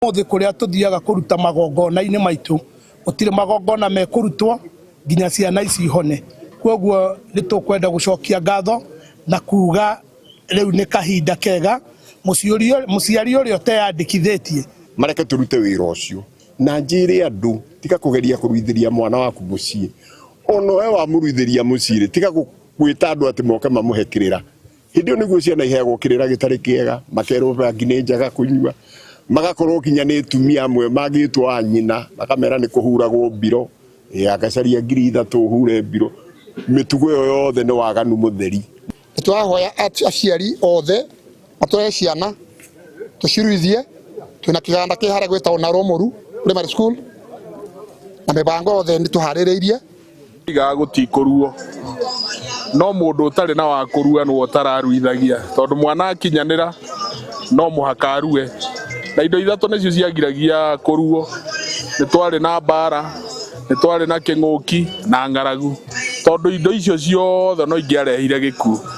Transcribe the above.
Ũmũthĩ kũrĩa tũthiaga kũruta magongona-inĩ maitũ, gũtirĩ magongona mekũrutwo nginya ciana ici ihone. Koguo nĩ tũkwenda gũcokia ngatho na kuga rĩu nĩ kahinda kega mũciari ũrĩa ũteyandĩkithĩtie mareke tũrute wĩra ũcio. Na njĩre andũ, tiga kũgeria kũruithĩria mwana waku mũciĩ. Ona we wamũruithĩria mũciĩ rĩ, tiga gwĩta andũ atĩ moke mamũhe kĩrĩra. Hĩndĩ ĩyo nĩguo ciana iheagwo kĩrĩra gĩtarĩ kĩega, makerwo bangi nĩ njega kũnyua, magakorwo kinya nĩ tumia amwe mangĩtwo a nyina, makamera nĩ kũhuragwo mbiro, agacaria 3,000 ũhure mbiro. Mĩtugo ĩyo yothe nĩ waganu mũtheri. Nĩ tũrahoya aciari othe matware ciana tũciruithie. Twĩna kĩganda kĩ harĩa gwĩtagwo Narũmũru Primary School, na mĩbango yothe nĩ tũharĩrĩirie. Iga gũtikũruo, no mũndũ ũtarĩ na wa kũrua nĩwe ũtararuithagia, tondũ mwana akinyanĩra no mũhaka arue. Na indo ithatũ nĩcio ciagiragia kũruo: nĩ twarĩ na mbara, nĩ twarĩ na kĩng'ũki na ng'aragu, tondũ indo icio ciothe no ingĩarehire gĩkuũ.